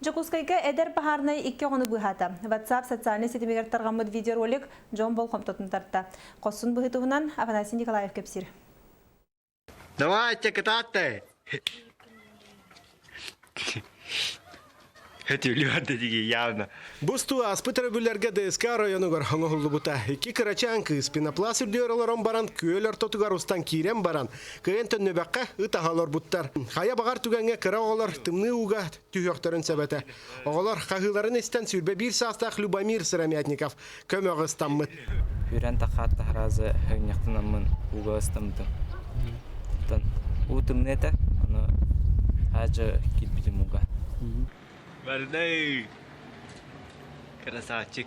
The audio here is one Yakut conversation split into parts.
Дьокуускайга эдэр баһаарынай икки оҕону быыһаата. WhatsApp социальнай ситимигэр тарҕаммыт видеоролик дьон болҕомтотун тарта. Хорсун быһыы туһунан Афанасий Николаев кэпсиир. Давайте, кытааттай! Өтүлүөр явно. Бу устуу ааспыт өрөбүллэргэ ДСК районугар оҥоһуллубута. Икки кырачаан кыыс пенопласт үрдүгэр олорон баран күөл ортотугар устан киирэн баран, кыайан төннүбэххэ ытаһа олорбуттар. Хайа баҕар түгэҥҥэ кыра оҕолор тымныы ууга түһүөхтэрин сөп этэ. Оҕолор хаһыыларын истэн 21 саастаах Любомир Сыромятников көмөҕө ыстаммыт. Үүрэн тахаат таһараазы һыгынньахтанаммын ууга ыстаммытым. Оттон уу тымныы этэ, ону хаадьы киирбитим ууга. Бардай! Красавчик!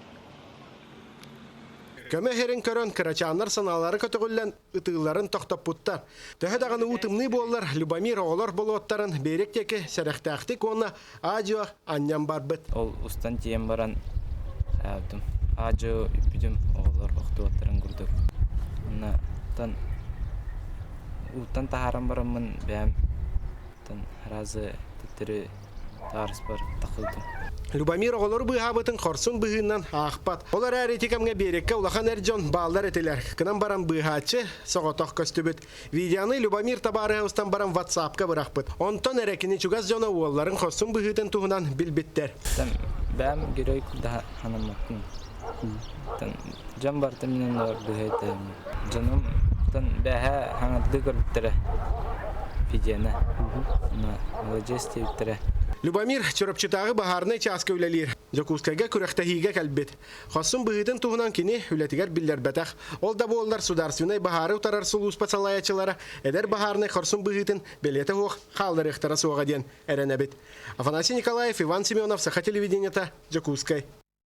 Көмө иһэрин көрөн, кырачааннар санаалара көтөҕүллэн, ытыылларын тохтоппуттар. Төһө даҕаны уу тымныы буоллар, Любомир оҕолор болуоттарын биэрэк диэки сэрэхтээхтик уонна аа-дьуо анньан барбыт. Ол устан тиийэн баран аабытым. Аа-дьуо үппүтүм оҕолор охтубаттарын курдук. Онно тан ууттан таһааран бараммын бэйэм тан разы төттөрү таарыспар тахсыбытым. Любомир оҕолору быыһаабытын хорсун быһыынан аахпат. Ол эрээри ити кэмҥэ биэрэккэ улахан эр дьон бааллар этилэр. Кынан баран быыһааччы соҕотох көстүбүт. Видеоны Любомир табаарыһа устан баран ватсапка бырахпыт. Онтон эрэ кини чугас дьоно уолларын хорсун быһыытын туһунан билбиттэр. Бэм герой курдаха ханаммаппын. Дьон барыта мин оннугар быһа этэ. Дьонум бэһэ хаҥардыы көрбүттэрэ видеоны. Маладьыас диэбиттэрэ. Любомир Чурапчытааҕы баһаарынай чааска үлэлиир. Дьокуускайга күрэхтэһиигэ кэлбит. Хорсун быһыытын туһунан кини үлэтигэр биллэрбэтэх. Ол да буоллар судаарственнай баһаары утарар сулууспа салайааччылара эдэр баһаарынай хорсун быһыытын бэлиэтэ суох хаалларыахтара суоҕа диэн эрэнэбит. Афанасий Николаев, Иван Семенов, Саха телевидениета, Дьокуускай.